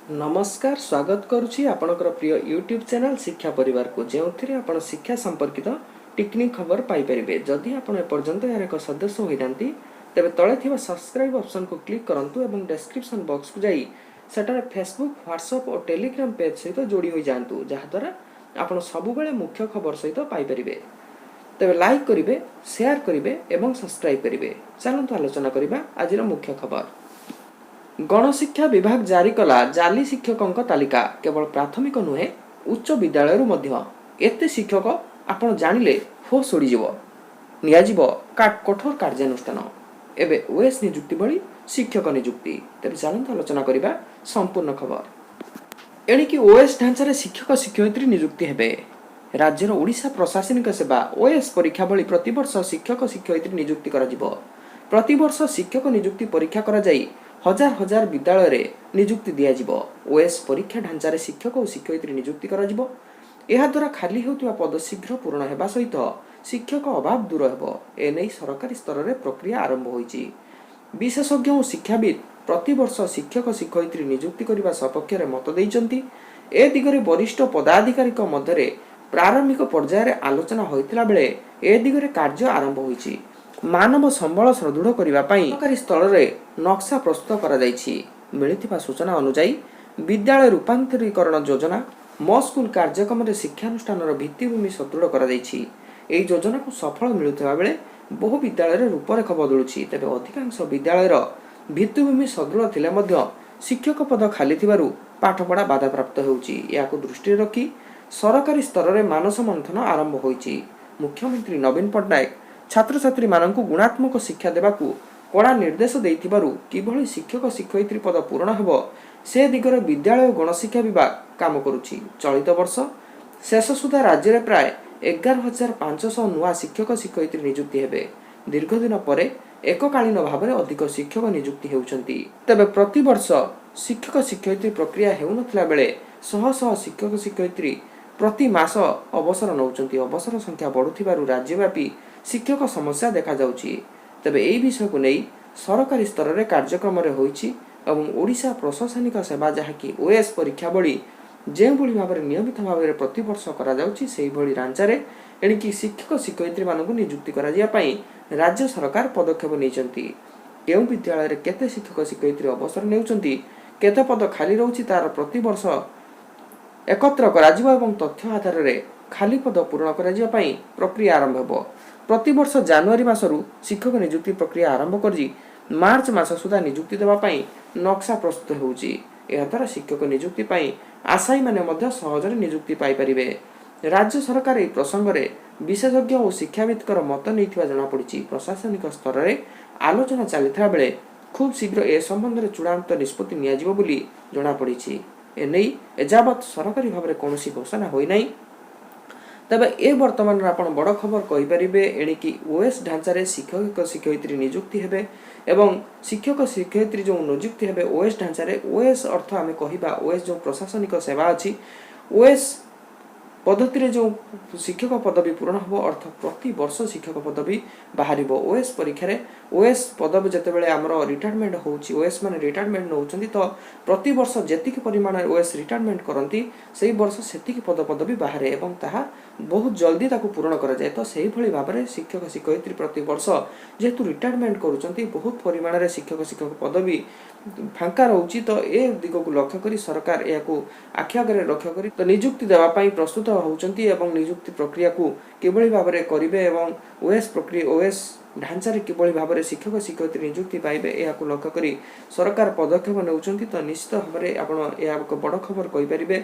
ନମସ୍କାର, ସ୍ୱାଗତ କରୁଛି ଆପଣଙ୍କର ପ୍ରିୟ ୟୁଟ୍ୟୁବ୍ ଚ୍ୟାନେଲ୍ ଶିକ୍ଷା ପରିବାରକୁ, ଯେଉଁଥିରେ ଆପଣ ଶିକ୍ଷା ସମ୍ପର୍କିତ ଟିକିନିଖି ଖବର ପାଇପାରିବେ। ଯଦି ଆପଣ ଏପର୍ଯ୍ୟନ୍ତ ଏହାର ଏକ ସଦସ୍ୟ ହୋଇନାହାନ୍ତି, ତେବେ ତଳେ ଥିବା ସବସ୍କ୍ରାଇବ୍ ଅପସନ୍କୁ କ୍ଲିକ୍ କରନ୍ତୁ ଏବଂ ଡେସ୍କ୍ରିପସନ୍ ବକ୍ସକୁ ଯାଇ ସେଠାରେ ଫେସବୁକ୍, ହ୍ୱାଟ୍ସଆପ୍ ଓ ଟେଲିଗ୍ରାମ ପେଜ୍ ସହିତ ଯୋଡ଼ି ହୋଇଯାଆନ୍ତୁ, ଯାହାଦ୍ୱାରା ଆପଣ ସବୁବେଳେ ମୁଖ୍ୟ ଖବର ସହିତ ପାଇପାରିବେ। ତେବେ ଲାଇକ୍ କରିବେ, ସେୟାର କରିବେ ଏବଂ ସବସ୍କ୍ରାଇବ୍ କରିବେ। ଚାଲନ୍ତୁ ଆଲୋଚନା କରିବା ଆଜିର ମୁଖ୍ୟ ଖବର। ଗଣଶିକ୍ଷା ବିଭାଗ ଜାରି କଲା ଜାଲି ଶିକ୍ଷକଙ୍କ ତାଲିକା। କେବଳ ପ୍ରାଥମିକ ନୁହେଁ, ଉଚ୍ଚ ବିଦ୍ୟାଳୟରୁ ମଧ୍ୟ ଏତେ ଶିକ୍ଷକ, ଆପଣ ଜାଣିଲେ ହୋସ୍ ଉଡ଼ିଯିବ। ନିଆଯିବ କଠୋର କାର୍ଯ୍ୟାନୁଷ୍ଠାନ। ଏବେ ଓଏସ୍ ନିଯୁକ୍ତି ଭଳି ଶିକ୍ଷକ ନିଯୁକ୍ତି। ତେବେ ଚାଲନ୍ତୁ ଆଲୋଚନା କରିବା ସମ୍ପୂର୍ଣ୍ଣ ଖବର। ଏଣିକି ଓଏସ୍ ଢାଞ୍ଚାରେ ଶିକ୍ଷକ ଶିକ୍ଷୟିତ୍ରୀ ନିଯୁକ୍ତି ହେବେ। ରାଜ୍ୟର ଓଡ଼ିଶା ପ୍ରଶାସନିକ ସେବା ଓଏସ୍ ପରୀକ୍ଷା ଭଳି ପ୍ରତିବର୍ଷ ଶିକ୍ଷକ ଶିକ୍ଷୟିତ୍ରୀ ନିଯୁକ୍ତି କରାଯିବ। ପ୍ରତିବର୍ଷ ଶିକ୍ଷକ ନିଯୁକ୍ତି ପରୀକ୍ଷା କରାଯାଇ ହଜାର ହଜାର ବିଦ୍ୟାଳୟରେ ନିଯୁକ୍ତି ଦିଆଯିବ। ଓଏସ୍ ପରୀକ୍ଷା ଢାଞ୍ଚାରେ ଶିକ୍ଷକ ଓ ଶିକ୍ଷୟିତ୍ରୀ ନିଯୁକ୍ତି କରାଯିବ। ଏହାଦ୍ୱାରା ଖାଲି ହେଉଥିବା ପଦ ଶୀଘ୍ର ପୂରଣ ହେବା ସହିତ ଶିକ୍ଷକ ଅଭାବ ଦୂର ହେବ। ଏନେଇ ସରକାରୀ ସ୍ତରରେ ପ୍ରକ୍ରିୟା ଆରମ୍ଭ ହୋଇଛି। ବିଶେଷଜ୍ଞ ଓ ଶିକ୍ଷାବିତ୍ ପ୍ରତିବର୍ଷ ଶିକ୍ଷକ ଶିକ୍ଷୟିତ୍ରୀ ନିଯୁକ୍ତି କରିବା ସପକ୍ଷରେ ମତ ଦେଇଛନ୍ତି। ଏ ଦିଗରେ ବରିଷ୍ଠ ପଦାଧିକାରୀଙ୍କ ମଧ୍ୟରେ ପ୍ରାରମ୍ଭିକ ପର୍ଯ୍ୟାୟରେ ଆଲୋଚନା ହୋଇଥିଲା ବେଳେ ଏ ଦିଗରେ କାର୍ଯ୍ୟ ଆରମ୍ଭ ହୋଇଛି। ମାନବ ସମ୍ବଳ ସୁଦୃଢ଼ କରିବା ପାଇଁ ସରକାରୀ ସ୍ତରରେ ନକ୍ସା ପ୍ରସ୍ତୁତ କରାଯାଇଛି। ମିଳିଥିବା ସୂଚନା ଅନୁଯାୟୀ, ବିଦ୍ୟାଳୟ ରୂପାନ୍ତରୀକରଣ ଯୋଜନା, ମୋ ସ୍କୁଲ କାର୍ଯ୍ୟକ୍ରମରେ ଶିକ୍ଷାନୁଷ୍ଠାନର ଭିତ୍ତିଭୂମି ସୁଦୃଢ଼ କରାଯାଇଛି। ଏହି ଯୋଜନାକୁ ସଫଳ ମିଳୁଥିବା ବେଳେ ବହୁ ବିଦ୍ୟାଳୟରେ ରୂପରେଖ ବଦଳୁଛି। ତେବେ ଅଧିକାଂଶ ବିଦ୍ୟାଳୟର ଭିତ୍ତିଭୂମି ସୁଦୃଢ଼ ଥିଲେ ମଧ୍ୟ ଶିକ୍ଷକ ପଦ ଖାଲି ଥିବାରୁ ପାଠପଢ଼ା ବାଧାପ୍ରାପ୍ତ ହେଉଛି। ଏହାକୁ ଦୃଷ୍ଟିରେ ରଖି ସରକାରୀ ସ୍ତରରେ ମାନସ ମନ୍ଥନ ଆରମ୍ଭ ହୋଇଛି। ମୁଖ୍ୟମନ୍ତ୍ରୀ ନବୀନ ପଟ୍ଟନାୟକ ଛାତ୍ରଛାତ୍ରୀମାନଙ୍କୁ ଗୁଣାତ୍ମକ ଶିକ୍ଷା ଦେବାକୁ କଡ଼ା ନିର୍ଦ୍ଦେଶ ଦେଇଥିବାରୁ କିଭଳି ଶିକ୍ଷକ ଶିକ୍ଷୟିତ୍ରୀ ପଦ ପୂରଣ ହେବ, ସେ ଦିଗରେ ବିଦ୍ୟାଳୟ ଓ ଗଣଶିକ୍ଷା ବିଭାଗ କାମ କରୁଛି। ଚଳିତ ବର୍ଷ ଶେଷ ସୁଦ୍ଧା ରାଜ୍ୟରେ ପ୍ରାୟ 11,500 ନୂଆ ଶିକ୍ଷକ ଶିକ୍ଷୟିତ୍ରୀ ନିଯୁକ୍ତି ହେବେ। ଦୀର୍ଘଦିନ ପରେ ଏକକାଳୀନ ଭାବରେ ଅଧିକ ଶିକ୍ଷକ ନିଯୁକ୍ତି ହେଉଛନ୍ତି। ତେବେ ପ୍ରତିବର୍ଷ ଶିକ୍ଷକ ଶିକ୍ଷୟିତ୍ରୀ ପ୍ରକ୍ରିୟା ହେଉନଥିଲା ବେଳେ ଶହ ଶହ ଶିକ୍ଷକ ଶିକ୍ଷୟିତ୍ରୀ ପ୍ରତି ମାସ ଅବସର ନେଉଛନ୍ତି। ଅବସର ସଂଖ୍ୟା ବଢ଼ୁଥିବାରୁ ରାଜ୍ୟବ୍ୟାପୀ ଶିକ୍ଷକ ସମସ୍ୟା ଦେଖାଯାଉଛି। ତେବେ ଏହି ବିଷୟକୁ ନେଇ ସରକାରୀ ସ୍ତରରେ କାର୍ଯ୍ୟକ୍ରମରେ ହୋଇଛି ଏବଂ ଓଡ଼ିଶା ପ୍ରଶାସନିକ ସେବା, ଯାହାକି ଓଏସ୍ ପରୀକ୍ଷା ଭଳି ଯେଉଁଭଳି ଭାବରେ ନିୟମିତ ଭାବରେ ପ୍ରତିବର୍ଷ କରାଯାଉଛି, ସେହିଭଳି ଢାଞ୍ଚାରେ ଏଣିକି ଶିକ୍ଷକ ଶିକ୍ଷୟିତ୍ରୀମାନଙ୍କୁ ନିଯୁକ୍ତି କରାଯିବା ପାଇଁ ରାଜ୍ୟ ସରକାର ପଦକ୍ଷେପ ନେଇଛନ୍ତି। କେଉଁ ବିଦ୍ୟାଳୟରେ କେତେ ଶିକ୍ଷକ ଶିକ୍ଷୟିତ୍ରୀ ଅବସର ନେଉଛନ୍ତି, କେତେ ପଦ ଖାଲି ରହୁଛି, ତାର ପ୍ରତିବର୍ଷ ଏକତ୍ର କରାଯିବ ଏବଂ ତଥ୍ୟ ଆଧାରରେ ଖାଲି ପଦ ପୂରଣ କରାଯିବା ପାଇଁ ପ୍ରକ୍ରିୟା ଆରମ୍ଭ ହେବ। ପ୍ରତିବର୍ଷ ଜାନୁଆରୀ ମାସରୁ ଶିକ୍ଷକ ନିଯୁକ୍ତି ପ୍ରକ୍ରିୟା ଆରମ୍ଭ କରି ମାର୍ଚ୍ଚ ମାସ ସୁଦ୍ଧା ନିଯୁକ୍ତି ଦେବା ପାଇଁ ନକ୍ସା ପ୍ରସ୍ତୁତ ହେଉଛି। ଏହାଦ୍ୱାରା ଶିକ୍ଷକ ନିଯୁକ୍ତି ପାଇଁ ଆଶାୟୀମାନେ ମଧ୍ୟ ସହଜରେ ନିଯୁକ୍ତି ପାଇପାରିବେ। ରାଜ୍ୟ ସରକାର ଏହି ପ୍ରସଙ୍ଗରେ ବିଶେଷଜ୍ଞ ଓ ଶିକ୍ଷାବିତ୍ଙ୍କର ମତ ନେଇଥିବା ଜଣାପଡ଼ିଛି। ପ୍ରଶାସନିକ ସ୍ତରରେ ଆଲୋଚନା ଚାଲିଥିବା ବେଳେ ଖୁବ୍ ଶୀଘ୍ର ଏ ସମ୍ବନ୍ଧରେ ଚୂଡ଼ାନ୍ତ ନିଷ୍ପତ୍ତି ନିଆଯିବ ବୋଲି ଜଣାପଡ଼ିଛି। ଏନେଇ ଏଯାବତ୍ ସରକାରୀ ଭାବରେ କୌଣସି ଘୋଷଣା ହୋଇନାହିଁ। ତେବେ ଏ ବର୍ତ୍ତମାନର ଆପଣ ବଡ଼ ଖବର କହିପାରିବେ। ଏଣିକି ଓଏସ୍ ଢାଞ୍ଚାରେ ଶିକ୍ଷକ ଶିକ୍ଷୟିତ୍ରୀ ନିଯୁକ୍ତି ହେବେ ଏବଂ ଶିକ୍ଷକ ଶିକ୍ଷୟିତ୍ରୀ ଯେଉଁ ନିଯୁକ୍ତି ହେବେ ଓଏସ୍ ଢାଞ୍ଚାରେ, ଓଏସ୍ ଅର୍ଥ ଆମେ କହିବା ଓଏସ୍ ଯେଉଁ ପ୍ରଶାସନିକ ସେବା ଅଛି, ଓଏସ୍ ପଦ୍ଧତିରେ ଯେଉଁ ଶିକ୍ଷକ ପଦବୀ ପୂରଣ ହେବ, ଅର୍ଥ ପ୍ରତିବର୍ଷ ଶିକ୍ଷକ ପଦବୀ ବାହାରିବ। ଓଏସ୍ ପରୀକ୍ଷାରେ ଓଏସ୍ ପଦବୀ ଯେତେବେଳେ ଆମର ରିଟାୟାରମେଣ୍ଟ ହେଉଛି, ଓଏସ୍ ମାନେ ରିଟାୟାରମେଣ୍ଟ ନେଉଛନ୍ତି, ତ ପ୍ରତିବର୍ଷ ଯେତିକି ପରିମାଣରେ ଓଏସ୍ ରିଟାୟାରମେଣ୍ଟ କରନ୍ତି, ସେଇ ବର୍ଷ ସେତିକି ପଦ ପଦବୀ ବାହାରେ ଏବଂ ତାହା ବହୁତ ଜଲ୍ଦି ତାକୁ ପୂରଣ କରାଯାଏ। ତ ସେଇଭଳି ଭାବରେ ଶିକ୍ଷକ ଶିକ୍ଷୟିତ୍ରୀ ପ୍ରତିବର୍ଷ ଯେହେତୁ ରିଟାୟାରମେଣ୍ଟ କରୁଛନ୍ତି, ବହୁତ ପରିମାଣରେ ଶିକ୍ଷକ ଶିକ୍ଷକ ପଦବୀ ଫାଙ୍କା ରହୁଛି। ତ ଏ ଦିଗକୁ ଲକ୍ଷ୍ୟ କରି ସରକାର ଏହାକୁ ଆଖି ଆଗରେ ଲକ୍ଷ୍ୟ କରି ତ ନିଯୁକ୍ତି ଦେବା ପାଇଁ ପ୍ରସ୍ତୁତ ହେଉଛନ୍ତି ଏବଂ ନିଯୁକ୍ତି ପ୍ରକ୍ରିୟାକୁ କିଭଳି ଭାବରେ କରିବେ ଏବଂ ଓଏସ୍ ପ୍ରକ୍ରିୟା, ଓଏସ୍ ଢାଞ୍ଚାରେ କିଭଳି ଭାବରେ ଶିକ୍ଷକ ଶିକ୍ଷୟିତ୍ରୀ ନିଯୁକ୍ତି ପାଇବେ, ଏହାକୁ ଲକ୍ଷ୍ୟ କରି ସରକାର ପଦକ୍ଷେପ ନେଉଛନ୍ତି। ତ ନିଶ୍ଚିତ ଭାବରେ ଆପଣ ଏହା ଏକ ବଡ଼ ଖବର କହିପାରିବେ।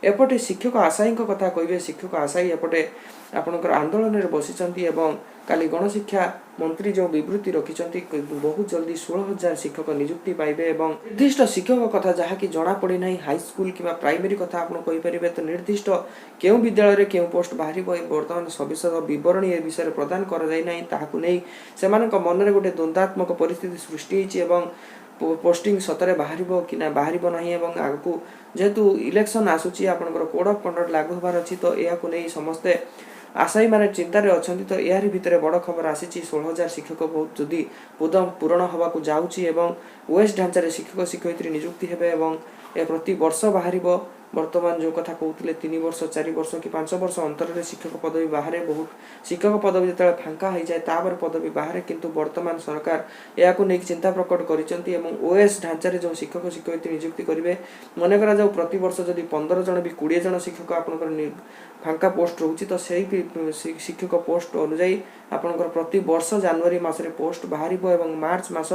ଏପଟେ ଶିକ୍ଷକ ଆଶାୟୀଙ୍କ କଥା କହିବେ। ଶିକ୍ଷକ ଆଶାୟୀ ଏପଟେ ଆପଣଙ୍କର ଆନ୍ଦୋଳନରେ ବସିଛନ୍ତି ଏବଂ କାଲି ଗଣଶିକ୍ଷା ମନ୍ତ୍ରୀ ଯେଉଁ ବିବୃତ୍ତି ରଖିଛନ୍ତି, ବହୁତ ଜଲ୍ଦି 16,000 ଶିକ୍ଷକ ନିଯୁକ୍ତି ପାଇବେ ଏବଂ ନିର୍ଦ୍ଦିଷ୍ଟ ଶିକ୍ଷକ କଥା ଯାହାକି ଜଣାପଡ଼ିନାହିଁ, ହାଇସ୍କୁଲ କିମ୍ବା ପ୍ରାଇମେରୀ କଥା ଆପଣ କହିପାରିବେ। ତ ନିର୍ଦ୍ଦିଷ୍ଟ କେଉଁ ବିଦ୍ୟାଳୟରେ କେଉଁ ପୋଷ୍ଟ ବାହାରିବ, ଏ ବର୍ତ୍ତମାନ ସବିଶେଷ ବିବରଣୀ ଏ ବିଷୟରେ ପ୍ରଦାନ କରାଯାଇ ନାହିଁ। ତାହାକୁ ନେଇ ସେମାନଙ୍କ ମନରେ ଗୋଟେ ଦ୍ୱନ୍ଦ୍ୱାତ୍ମକ ପରିସ୍ଥିତି ସୃଷ୍ଟି ହେଇଛି ଏବଂ ପୋଷ୍ଟିଂ ସତରେ ବାହାରିବ କି ନା ବାହାରିବ ନାହିଁ ଏବଂ ଆଗକୁ ଯେହେତୁ ଇଲେକ୍ସନ୍ ଆସୁଛି, ଆପଣଙ୍କର କୋଡ୍ ଅଫ୍ କଣ୍ଡକ୍ଟ ଲାଗୁ ହେବାର ଅଛି, ତ ଏହାକୁ ନେଇ ସମସ୍ତେ ଆଶାୟୀମାନେ ଚିନ୍ତାରେ ଅଛନ୍ତି। ତ ଏହାରି ଭିତରେ ବଡ଼ ଖବର ଆସିଛି, 16,000 ଶିକ୍ଷକ ବହୁତ ଜଲଦି ପଦ ପୂରଣ ହେବାକୁ ଯାଉଛି ଏବଂ ଓଏସ୍ ଢାଞ୍ଚାରେ ଶିକ୍ଷକ ଶିକ୍ଷୟିତ୍ରୀ ନିଯୁକ୍ତି ହେବେ ଏବଂ ଏହା ପ୍ରତି ବର୍ଷ ବାହାରିବ। ବର୍ତ୍ତମାନ ଯେଉଁ କଥା କହୁଥିଲେ, 3 ବର୍ଷ, 4 ବର୍ଷ କି 5 ବର୍ଷ ଅନ୍ତରରେ ଶିକ୍ଷକ ପଦବୀ ବାହାରେ। ବହୁତ ଶିକ୍ଷକ ପଦବୀ ଯେତେବେଳେ ଫାଙ୍କା ହେଇଯାଏ, ତାପରେ ପଦବୀ ବାହାରେ। କିନ୍ତୁ ବର୍ତ୍ତମାନ ସରକାର ଏହାକୁ ନେଇକି ଚିନ୍ତା ପ୍ରକଟ କରିଛନ୍ତି ଏବଂ ଓଏସ୍ ଢାଞ୍ଚାରେ ଯେଉଁ ଶିକ୍ଷକ ଶିକ୍ଷୟିତ୍ରୀ ନିଯୁକ୍ତି କରିବେ, ମନେ କରାଯାଉ ପ୍ରତିବର୍ଷ ଯଦି 15 ଜଣ ବି 20 ଜଣ ଶିକ୍ଷକ ଆପଣଙ୍କର ଫାଙ୍କା ପୋଷ୍ଟ ରହୁଛି, ତ ସେଇ ଶିକ୍ଷକ ପୋଷ୍ଟ ଅନୁଯାୟୀ ଆପଣଙ୍କର ପ୍ରତି ବର୍ଷ ଜାନୁଆରୀ ମାସରେ ପୋଷ୍ଟ ବାହାରିବ ଏବଂ ମାର୍ଚ୍ଚ ମାସ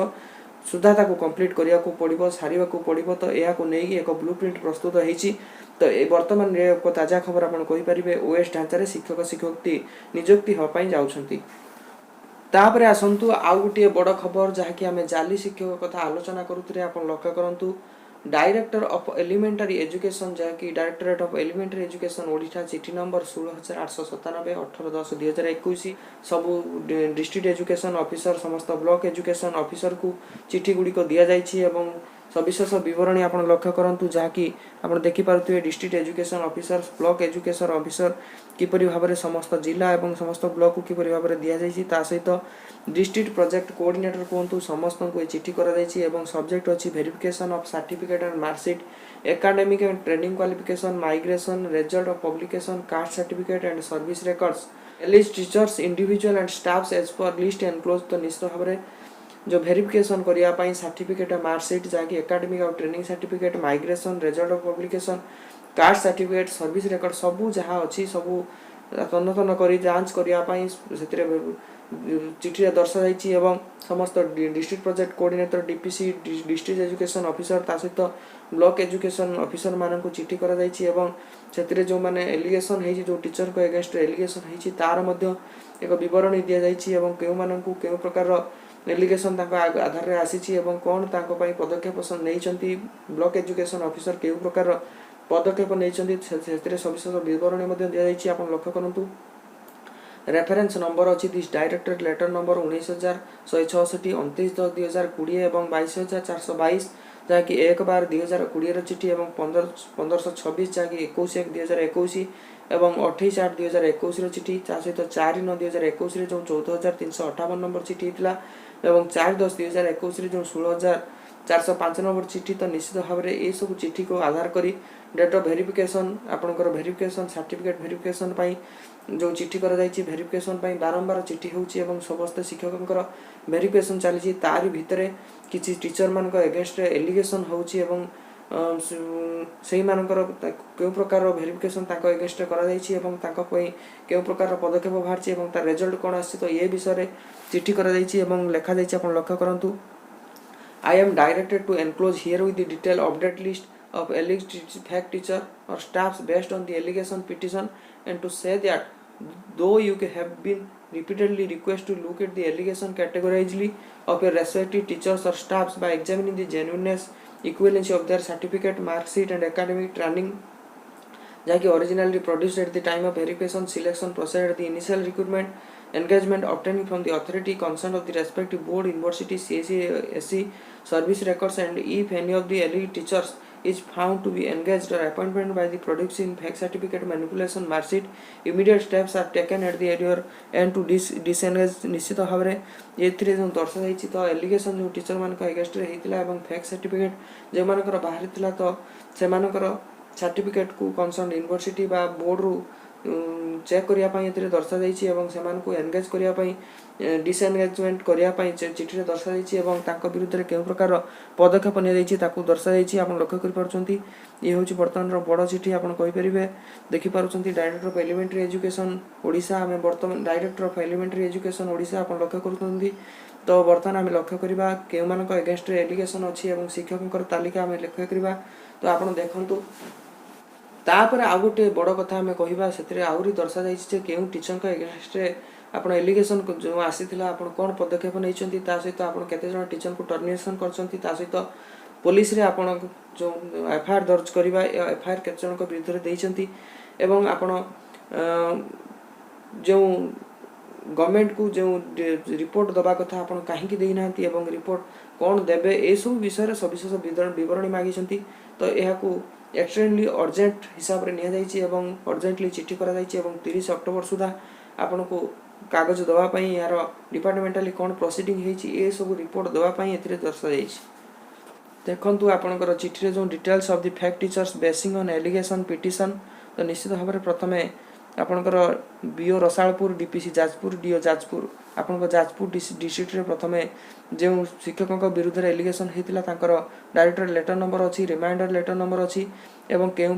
ସୁଦ୍ଧା ତାକୁ କମ୍ପ୍ଲିଟ୍ କରିବାକୁ ପଡ଼ିବ, ସାରିବାକୁ ପଡ଼ିବ। ତ ଏହାକୁ ନେଇକି ଏକ ବ୍ଲୁ ପ୍ରିଣ୍ଟ ପ୍ରସ୍ତୁତ ହେଇଛି। ତ ଏ ବର୍ତ୍ତମାନ ଏକ ତାଜା ଖବର ଆପଣ କହିପାରିବେ, ଓଏସ୍ ଢାଞ୍ଚାରେ ଶିକ୍ଷକ ଶିକ୍ଷୟିତ୍ରୀ ନିଯୁକ୍ତି ହେବା ପାଇଁ ଯାଉଛନ୍ତି। ତାପରେ ଆସନ୍ତୁ ଆଉ ଗୋଟିଏ ବଡ଼ ଖବର, ଯାହାକି ଆମେ ଜାଲି ଶିକ୍ଷକ କଥା ଆଲୋଚନା କରୁଥିଲେ। ଆପଣ ଲକ୍ଷ୍ୟ କରନ୍ତୁ, ଡାଇରେକ୍ଟର ଅଫ୍ ଏଲିମେଣ୍ଟାରୀ ଏଜୁକେସନ୍, ଯାହାକି directorate of elementary education Odisha, ଚିଠି ନମ୍ବର 16897, 18/10/2021। ସବୁ ଡିଷ୍ଟ୍ରିକ୍ଟ ଏଜୁକେସନ୍ ଅଫିସର, ସମସ୍ତ ବ୍ଲକ ଏଜୁକେସନ୍ ଅଫିସରକୁ ଚିଠି ଗୁଡ଼ିକ ଦିଆଯାଇଛି ଏବଂ ସବିଶେଷ ବିବରଣୀ ଆପଣ ଲକ୍ଷ୍ୟ କରନ୍ତୁ, ଯାହାକି ଆପଣ ଦେଖିପାରୁଥିବେ, district education officer, block education officer କିପରି ଭାବରେ ସମସ୍ତ ଜିଲ୍ଲା ଏବଂ ସମସ୍ତ ବ୍ଲକକୁ କିପରି ଭାବରେ ଦିଆଯାଇଛି। ତା ସହିତ ଡିଷ୍ଟ୍ରିକ୍ଟ ପ୍ରୋଜେକ୍ଟ କୋଅର୍ଡିନେଟର କୁହନ୍ତୁ, ସମସ୍ତଙ୍କୁ ଏ ଚିଠି କରାଯାଇଛି ଏବଂ ସବଜେକ୍ଟ ଅଛି verification of certificate and marksheet, academic and training qualification, migration, result of publication, caste certificate and service records, alleged teachers, individual and staffs as per list enclosed। ତ ନିଶ୍ଚିତ ଭାବରେ ଯେଉଁ ଭେରିଫିକେସନ୍ କରିବା ପାଇଁ ସାର୍ଟିଫିକେଟ୍, ମାର୍କସିଟ୍, ଯାହାକି academic ଆଉ training certificate, migration, result of publication, caste certificate, service record, ସବୁ ଯାହା ଅଛି ସବୁ ତନ୍ନ ତନ୍ନ କରି ଯାଞ୍ଚ କରିବା ପାଇଁ ସେଥିରେ ଚିଠିରେ ଦର୍ଶାଯାଇଛି। ଏବଂ ସମସ୍ତ district project coordinator, DPC, district education officer, ତା ସହିତ ବ୍ଲକ ଏଜୁକେସନ୍ ଅଫିସରମାନଙ୍କୁ ଚିଠି କରାଯାଇଛି ଏବଂ ସେଥିରେ ଯେଉଁମାନେ ଏଲିଗେସନ୍ ହେଇଛି, ଯେଉଁ ଟିଚରଙ୍କ ଏଗେନଷ୍ଟରେ ଏଲିଗେସନ୍ ହେଇଛି, ତାର ମଧ୍ୟ ଏକ ବିବରଣୀ ଦିଆଯାଇଛି ଏବଂ କେଉଁମାନଙ୍କୁ କେଉଁ ପ୍ରକାରର ଏଲିଗେସନ୍ ତାଙ୍କ ଆଧାରରେ ଆସିଛି ଏବଂ କ'ଣ ତାଙ୍କ ପାଇଁ ପଦକ୍ଷେପ ନେଇଛନ୍ତି, ବ୍ଲକ ଏଜୁକେସନ୍ ଅଫିସର କେଉଁ ପ୍ରକାରର ପଦକ୍ଷେପ ନେଇଛନ୍ତି, ସେଥିରେ ସବିଶେଷ ବିବରଣୀ ମଧ୍ୟ ଦିଆଯାଇଛି। ଆପଣ ଲକ୍ଷ୍ୟ କରନ୍ତୁ, ରେଫରେନ୍ସ ନମ୍ବର ଅଛି this director letter number 19166, 29/10/2020 ଏବଂ 22422, ଯାହାକି 1/12/2020ର ଚିଠି ଏବଂ 1526, ଯାହାକି 21/1/2021 ଏବଂ 28/8/2021ର ଚିଠି। ତା ସହିତ 4/9/2021ରେ ଯେଉଁ 14358 ନମ୍ବର ଚିଠି ହେଇଥିଲା ଏବଂ 4/10/2021ରେ ଯେଉଁ 16405 ନମ୍ବର ଚିଠି। ତ ନିଶ୍ଚିତ ଭାବରେ ଏସବୁ ଚିଠିକୁ ଆଧାର କରି ଡେଟ୍ ଅଫ୍ ଭେରିଫିକେସନ୍, ଆପଣଙ୍କର ଭେରିଫିକେସନ୍, ସାର୍ଟିଫିକେଟ୍ ଭେରିଫିକେସନ୍ ପାଇଁ ଯେଉଁ ଚିଠି କରାଯାଇଛି, ଭେରିଫିକେସନ୍ ପାଇଁ ବାରମ୍ବାର ଚିଠି ହେଉଛି ଏବଂ ସମସ୍ତ ଶିକ୍ଷକଙ୍କର ଭେରିଫିକେସନ୍ ଚାଲିଛି। ତାରି ଭିତରେ କିଛି ଟିଚରମାନଙ୍କ ଏଗେନଷ୍ଟରେ ଏଲିଗେସନ୍ ହେଉଛି ଏବଂ ସେଇମାନଙ୍କର କେଉଁ ପ୍ରକାରର ଭେରିଫିକେସନ୍ ତାଙ୍କ ଏଗେନଷ୍ଟରେ କରାଯାଇଛି ଏବଂ ତାଙ୍କ ପାଇଁ କେଉଁ ପ୍ରକାରର ପଦକ୍ଷେପ ବାହାରିଛି ଏବଂ ତାର ରେଜଲ୍ଟ କ'ଣ ଆସିଛି, ତ ଏ ବିଷୟରେ ଚିଠି କରାଯାଇଛି ଏବଂ ଲେଖାଯାଇଛି। ଆପଣ ଲକ୍ଷ୍ୟ କରନ୍ତୁ, I am directed to enclose herewith the detailed update list of alleged fake teacher or staffs based on the allegation petition and to say that though you have been repeatedly requested to look at the allegation categorically of your respective teachers or staffs by examining the genuineness, equivalency of their certificate, mark sheet and academic training, ଯାହାକି originally produced at the time of verification, selection process at the initial recruitment, engagement, obtaining from the authority concerned of the respective board, university, CSE, SC, service records, and if any of the alleged teachers is found to be engaged or appointment by the producing fake certificate, manipulation, mark sheet, immediate steps are taken at the your end to disengage। ନିଶ୍ଚିତ ଭାବରେ ଏଥିରେ ଯେଉଁ ଦର୍ଶାଯାଇଛି, ତ allegation ଯେଉଁ ଟିଚରମାନଙ୍କ ଏଗେନଷ୍ଟରେ ହେଇଥିଲା ଏବଂ fake certificate ଯେଉଁମାନଙ୍କର ବାହାରିଥିଲା, ତ ସେମାନଙ୍କର ସାର୍ଟିଫିକେଟ୍କୁ କନସର୍ନ ୟୁନିଭର୍ସିଟି ବା ବୋର୍ଡ଼ରୁ ଚେକ୍ କରିବା ପାଇଁ ଏଥିରେ ଦର୍ଶାଯାଇଛି ଏବଂ ସେମାନଙ୍କୁ ଏନଗେଜ୍ କରିବା ପାଇଁ, ଡିସଏନଗେଜମେଣ୍ଟ କରିବା ପାଇଁ ଚିଠିରେ ଦର୍ଶାଯାଇଛି ଏବଂ ତାଙ୍କ ବିରୁଦ୍ଧରେ କେଉଁ ପ୍ରକାର ପଦକ୍ଷେପ ନିଆଯାଇଛି, ତାକୁ ଦର୍ଶାଯାଇଛି। ଆପଣ ଲକ୍ଷ୍ୟ କରିପାରୁଛନ୍ତି, ଇଏ ହେଉଛି ବର୍ତ୍ତମାନର ବଡ଼ ଚିଠି ଆପଣ କହିପାରିବେ। ଦେଖିପାରୁଛନ୍ତି, director of elementary education Odisha. ଆମେ ବର୍ତ୍ତମାନ director of elementary education Odisha ଆପଣ ଲକ୍ଷ୍ୟ କରୁଛନ୍ତି। ତ ବର୍ତ୍ତମାନ ଆମେ ଲକ୍ଷ୍ୟ କରିବା କେଉଁମାନଙ୍କ ଏଗେନଷ୍ଟରେ ଏଲିଗେସନ୍ ଅଛି ଏବଂ ଶିକ୍ଷକଙ୍କର ତାଲିକା ଆମେ ଲକ୍ଷ୍ୟ କରିବା। ତ ଆପଣ ଦେଖନ୍ତୁ, ତାପରେ ଆଉ ଗୋଟିଏ ବଡ଼ କଥା ଆମେ କହିବା, ସେଥିରେ ଆହୁରି ଦର୍ଶାଯାଇଛି ଯେ କେଉଁ ଟିଚରଙ୍କ ଏଗେନଷ୍ଟରେ ଆପଣ ଏଲିଗେସନ୍ ଯେଉଁ ଆସିଥିଲା, ଆପଣ କ'ଣ ପଦକ୍ଷେପ ନେଇଛନ୍ତି, ତା ସହିତ ଆପଣ କେତେ ଜଣ ଟିଚରଙ୍କୁ ଟର୍ମିନେସନ୍ କରିଛନ୍ତି, ତା ସହିତ ପୋଲିସରେ ଆପଣ ଯେଉଁ ଏଫଆଇଆର୍ ଦର୍ଜ କରିବା, ଏଫଆଇଆର୍ କେତେ ଜଣଙ୍କ ବିରୁଦ୍ଧରେ ଦେଇଛନ୍ତି ଏବଂ ଆପଣ ଯେଉଁ ଗଭର୍ଣ୍ଣମେଣ୍ଟକୁ ଯେଉଁ ରିପୋର୍ଟ ଦେବା କଥା, ଆପଣ କାହିଁକି ଦେଇନାହାନ୍ତି ଏବଂ ରିପୋର୍ଟ କ'ଣ ଦେବେ, ଏସବୁ ବିଷୟରେ ସବିଶେଷ ବିବରଣୀ ମାଗିଛନ୍ତି। ତ ଏହାକୁ ଏକ୍ସଟ୍ରିମଲି ଅର୍ଜେଣ୍ଟ ହିସାବରେ ନିଆଯାଇଛି ଏବଂ ଅର୍ଜେଣ୍ଟଲି ଚିଠି କରାଯାଇଛି ଏବଂ 30 ଅକ୍ଟୋବର ସୁଦ୍ଧା ଆପଣଙ୍କୁ କାଗଜ ଦେବା ପାଇଁ, ଏହାର ଡିପାର୍ଟମେଣ୍ଟାଲି କ'ଣ ପ୍ରୋସିଡ଼ିଂ ହେଇଛି, ଏସବୁ ରିପୋର୍ଟ ଦେବା ପାଇଁ ଏଥିରେ ଦର୍ଶାଯାଇଛି। ଦେଖନ୍ତୁ, ଆପଣଙ୍କର ଚିଠିରେ ଯେଉଁ details of the fake teachers basing on allegation petition, ତ ନିଶ୍ଚିତ ଭାବରେ ପ୍ରଥମେ ଆପଣଙ୍କର BO Rasalpur, DPC Jajpur, DO Jajpur. ଆପଣଙ୍କ ଯାଜପୁର ଡିଷ୍ଟ୍ରିକ୍ଟରେ ପ୍ରଥମେ ଯେଉଁ ଶିକ୍ଷକଙ୍କ ବିରୁଦ୍ଧରେ ଏଲିଗେସନ୍ ହେଇଥିଲା, ତାଙ୍କର ଡାଇରେକ୍ଟର ଲେଟର ନମ୍ବର ଅଛି, ରିମାଇଣ୍ଡର ଲେଟର ନମ୍ବର ଅଛି ଏବଂ କେଉଁ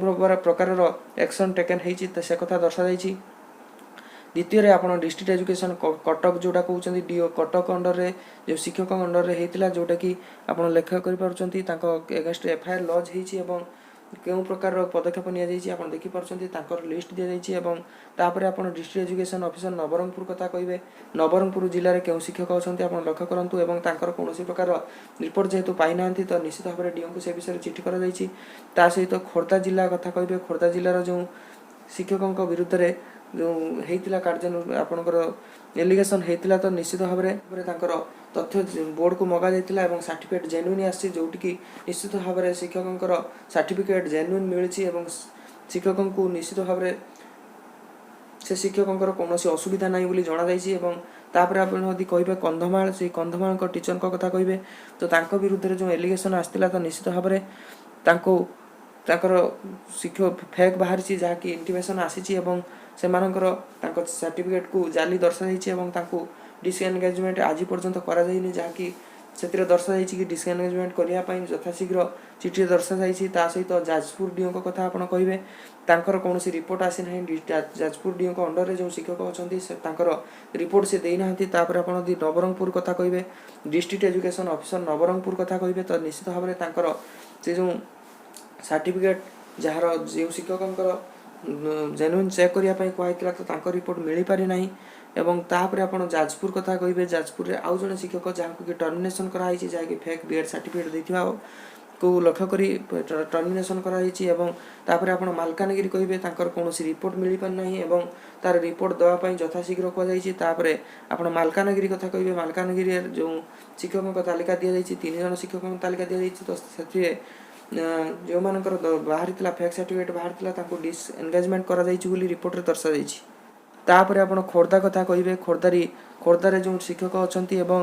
ପ୍ରକାରର ଆକ୍ସନ୍ ଟେକେନ୍ ହେଇଛି, ତ ସେ କଥା ଦର୍ଶାଯାଇଛି। ଦ୍ୱିତୀୟରେ ଆପଣ ଡିଷ୍ଟ୍ରିକ୍ଟ ଏଜୁକେସନ୍ କଟକ ଯେଉଁଟା କହୁଛନ୍ତି, ଡିଓ କଟକ ଅଣ୍ଡରରେ ଯେଉଁ ଶିକ୍ଷକଙ୍କ ଅଣ୍ଡରରେ ହେଇଥିଲା, ଯେଉଁଟାକି ଆପଣ ଲକ୍ଷ୍ୟ କରିପାରୁଛନ୍ତି, ତାଙ୍କ ଏଗେନଷ୍ଟ ଏଫଆଇଆର୍ ଲଜ୍ ହେଇଛି ଏବଂ କେଉଁ ପ୍ରକାରର ପଦକ୍ଷେପ ନିଆଯାଇଛି ଆପଣ ଦେଖିପାରୁଛନ୍ତି, ତାଙ୍କର ଲିଷ୍ଟ ଦିଆଯାଇଛି। ଏବଂ ତାପରେ ଆପଣ ଡିଷ୍ଟ୍ରିକ୍ଟ ଏଜୁକେସନ୍ ଅଫିସର ନବରଙ୍ଗପୁର କଥା କହିବେ। ନବରଙ୍ଗପୁର ଜିଲ୍ଲାରେ କେଉଁ ଶିକ୍ଷକ ଅଛନ୍ତି ଆପଣ ଲକ୍ଷ୍ୟ କରନ୍ତୁ ଏବଂ ତାଙ୍କର କୌଣସି ପ୍ରକାର ରିପୋର୍ଟ ଯେହେତୁ ପାଇନାହାନ୍ତି, ତ ନିଶ୍ଚିତ ଭାବରେ ଡିଓଙ୍କୁ ସେ ବିଷୟରେ ଚିଠି କରାଯାଇଛି। ତା ସହିତ ଖୋର୍ଦ୍ଧା ଜିଲ୍ଲା କଥା କହିବେ। ଖୋର୍ଦ୍ଧା ଜିଲ୍ଲାର ଯେଉଁ ଶିକ୍ଷକଙ୍କ ବିରୁଦ୍ଧରେ ଯେଉଁ ହେଇଥିଲା କାର୍ଯ୍ୟ, ଆପଣଙ୍କର ଏଲିଗେସନ୍ ହେଇଥିଲା, ତ ନିଶ୍ଚିତ ଭାବରେ ତାଙ୍କର ତଥ୍ୟ ବୋର୍ଡ଼କୁ ମଗାଯାଇଥିଲା ଏବଂ ସାର୍ଟିଫିକେଟ୍ ଜେନ୍ୟୁନ୍ ଆସିଛି, ଯେଉଁଠିକି ନିଶ୍ଚିତ ଭାବରେ ଶିକ୍ଷକଙ୍କର ସାର୍ଟିଫିକେଟ୍ ଜେନ୍ୟୁନ୍ ମିଳିଛି ଏବଂ ଶିକ୍ଷକଙ୍କୁ ନିଶ୍ଚିତ ଭାବରେ ସେ ଶିକ୍ଷକଙ୍କର କୌଣସି ଅସୁବିଧା ନାହିଁ ବୋଲି ଜଣାଯାଇଛି। ଏବଂ ତାପରେ ଆପଣ ଯଦି କହିବେ କନ୍ଧମାଳ, ସେଇ କନ୍ଧମାଳଙ୍କ ଟିଚରଙ୍କ କଥା କହିବେ, ତ ତାଙ୍କ ବିରୁଦ୍ଧରେ ଯେଉଁ ଏଲିଗେସନ୍ ଆସିଥିଲା, ତ ନିଶ୍ଚିତ ଭାବରେ ତାଙ୍କୁ ତାଙ୍କର ଶିକ୍ଷକ ଫେକ୍ ବାହାରିଛି, ଯାହାକି ଇଣ୍ଟିମେସନ୍ ଆସିଛି ଏବଂ ସେମାନଙ୍କର ତାଙ୍କ ସାର୍ଟିଫିକେଟ୍କୁ ଜାଲି ଦର୍ଶାଯାଇଛି ଏବଂ ତାଙ୍କୁ ଡିସଏନଗେଜମେଣ୍ଟ ଆଜି ପର୍ଯ୍ୟନ୍ତ କରାଯାଇନି, ଯାହାକି ସେଥିରେ ଦର୍ଶାଯାଇଛି କି ଡିସଏନଗେଜମେଣ୍ଟ କରିବା ପାଇଁ ଯଥାଶୀଘ୍ର ଚିଠିରେ ଦର୍ଶାଯାଇଛି। ତା ସହିତ ଯାଜପୁର ଡିଓଙ୍କ କଥା ଆପଣ କହିବେ। ତାଙ୍କର କୌଣସି ରିପୋର୍ଟ ଆସିନାହିଁ। ଯାଜପୁର ଡିଓଙ୍କ ଅଣ୍ଡରରେ ଯେଉଁ ଶିକ୍ଷକ ଅଛନ୍ତି, ସେ ତାଙ୍କର ରିପୋର୍ଟ ସେ ଦେଇନାହାନ୍ତି। ତାପରେ ଆପଣ ଯଦି ନବରଙ୍ଗପୁର କଥା କହିବେ, ଡିଷ୍ଟ୍ରିକ୍ଟ ଏଜୁକେସନ୍ ଅଫିସର ନବରଙ୍ଗପୁର କଥା କହିବେ, ତ ନିଶ୍ଚିତ ଭାବରେ ତାଙ୍କର ସେ ଯେଉଁ ସାର୍ଟିଫିକେଟ୍ ଯାହାର ଯେଉଁ ଶିକ୍ଷକଙ୍କର ଜେନୁଇନ୍ ଚେକ୍ କରିବା ପାଇଁ କୁହାହେଇଥିଲା, ତ ତାଙ୍କ ରିପୋର୍ଟ ମିଳିପାରି ନାହିଁ। ଏବଂ ତାପରେ ଆପଣ ଯାଜପୁର କଥା କହିବେ। ଯାଜପୁରରେ ଆଉ ଜଣେ ଶିକ୍ଷକ ଯାହାକୁ କି ଟର୍ମିନେସନ୍ କରାହେଇଛି, ଯାହାକି ଫେକ୍ ବି ଏଡ଼୍ ସାର୍ଟିଫିକେଟ୍ ଦେଇଥିବା କୁ ଲକ୍ଷ୍ୟ କରି ଟର୍ମିନେସନ୍ କରାଯାଇଛି। ଏବଂ ତାପରେ ଆପଣ ମାଲକାନଗିରି କହିବେ। ତାଙ୍କର କୌଣସି ରିପୋର୍ଟ ମିଳିପାରିନାହିଁ ଏବଂ ତାର ରିପୋର୍ଟ ଦେବା ପାଇଁ ଯଥାଶୀଘ୍ର କୁହାଯାଇଛି। ତାପରେ ଆପଣ ମାଲକାନଗିରି କଥା କହିବେ। ମାଲକାନଗିରିରେ ଯେଉଁ ଶିକ୍ଷକଙ୍କ ତାଲିକା ଦିଆଯାଇଛି, ତିନି ଜଣ ଶିକ୍ଷକଙ୍କ ତାଲିକା ଦିଆଯାଇଛି, ତ ସେଥିରେ ଯେଉଁମାନଙ୍କର ବାହାରିଥିଲା, ଫେକ୍ ସାର୍ଟିଫିକେଟ୍ ବାହାରିଥିଲା, ତାଙ୍କୁ ଡିସଏନଗେଜମେଣ୍ଟ କରାଯାଇଛି ବୋଲି ରିପୋର୍ଟରେ ଦର୍ଶାଯାଇଛି। ତାପରେ ଆପଣ ଖୋର୍ଦ୍ଧା କଥା କହିବେ। ଖୋର୍ଦ୍ଧାରେ ଯେଉଁ ଶିକ୍ଷକ ଅଛନ୍ତି ଏବଂ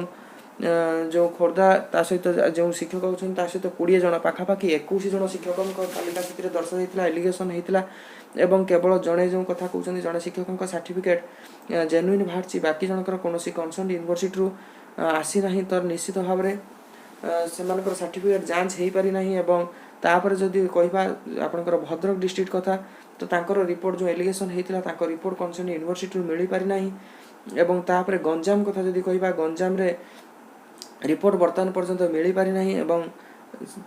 ଯେଉଁ ଖୋର୍ଦ୍ଧା ତା ସହିତ ଯେଉଁ ଶିକ୍ଷକ ଅଛନ୍ତି, ତା ସହିତ 20 ଜଣ, ପାଖାପାଖି 21 ଜଣ ଶିକ୍ଷକଙ୍କ ତାଲିକା ସେଥିରେ ଦର୍ଶାଯାଇଥିଲା, ଏଲିଗେସନ୍ ହେଇଥିଲା ଏବଂ କେବଳ ଜଣେ ଯେଉଁ କଥା କହୁଛନ୍ତି, ଜଣେ ଶିକ୍ଷକଙ୍କ ସାର୍ଟିଫିକେଟ୍ ଜେନୁଇନ୍ ବାହାରିଛି, ବାକି ଜଣଙ୍କର କୌଣସି କନସର୍ନ ୟୁନିଭର୍ସିଟିରୁ ଆସିନାହିଁ। ତ ନିଶ୍ଚିତ ଭାବରେ ସେମାନଙ୍କର ସାର୍ଟିଫିକେଟ୍ ଯାଞ୍ଚ ହେଇପାରିନାହିଁ। ଏବଂ ତାପରେ ଯଦି କହିବା ଆପଣଙ୍କର ଭଦ୍ରକ ଡିଷ୍ଟ୍ରିକ୍ଟ କଥା, ତ ତାଙ୍କର ରିପୋର୍ଟ ଯେଉଁ ଏଲିଗେସନ୍ ହେଇଥିଲା, ତାଙ୍କ ରିପୋର୍ଟ କନସର୍ନ ୟୁନିଭର୍ସିଟିରୁ ମିଳିପାରିନାହିଁ। ଏବଂ ତାପରେ ଗଞ୍ଜାମ କଥା ଯଦି କହିବା, ଗଞ୍ଜାମରେ ରିପୋର୍ଟ ବର୍ତ୍ତମାନ ପର୍ଯ୍ୟନ୍ତ ମିଳିପାରିନାହିଁ ଏବଂ